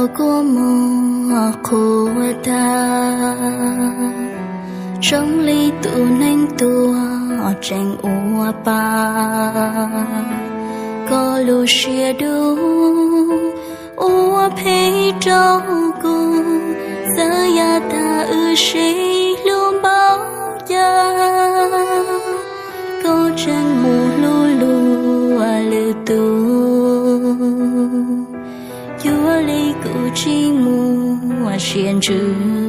Kua muag qhuav tag, zoo li tus neeg tuag tseem ua pa. Koj lub siab dub ua phem rau kuv, txawm yav tag wb sib hlub npaum cas, koj tseem mus hlub lwm tus, cuag li kuv tsis muaj siab ntsws.